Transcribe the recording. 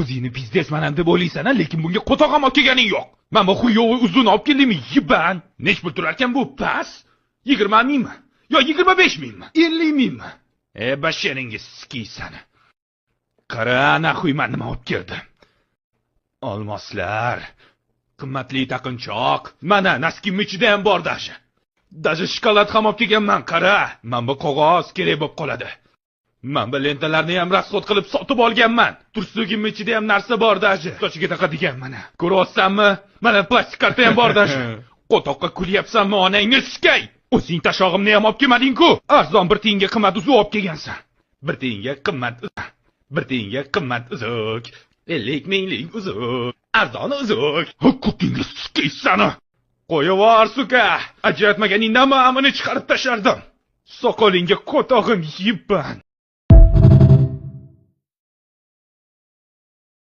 O'zingni biznesmanam deb o'ylaysan, lekin bunga qo'toq ham olib kelganing yo'q. Men bu хуёвый uzun olib keldimmi, yiban. Nech pul turarkan bu pas? 20 mingmi? Yo 25 mingmi? 50 mingmi? E, basharingga sikiysan. Qara, нахуй man nima olib keldim. Olmoslar, qimmatli taqinchoq, mana носки m ichida ham bor даже. Даже shokolad ham olib kelganman, qara. Man bu qog'oz kerak bo'lib qoladi. Man bu lentalarni ham расход qilib sotib olganman. Tursugim ichida ham narsa bor даже. Sochiga taqadigan mana. Ko'ryapsanmi? Mana plastik karta ham bor даже. Qo'toqqa kulyapsanmi, onangni sikay? O'zing tashog'imni ham olib kelmading-ku. Arzon bir tiyinga qimmat uzuk olib kelgansan. Bir tiyinga qimmat, bir tiyinga qimmat uzuk. 50 minglik uzuk. Arzon uzuk. Ko'tingni sikaysan. Qo'yivor, сука. Ajratmaganingdan amini chiqarib tashlardim. Soqolingga qo'tog'im yibban.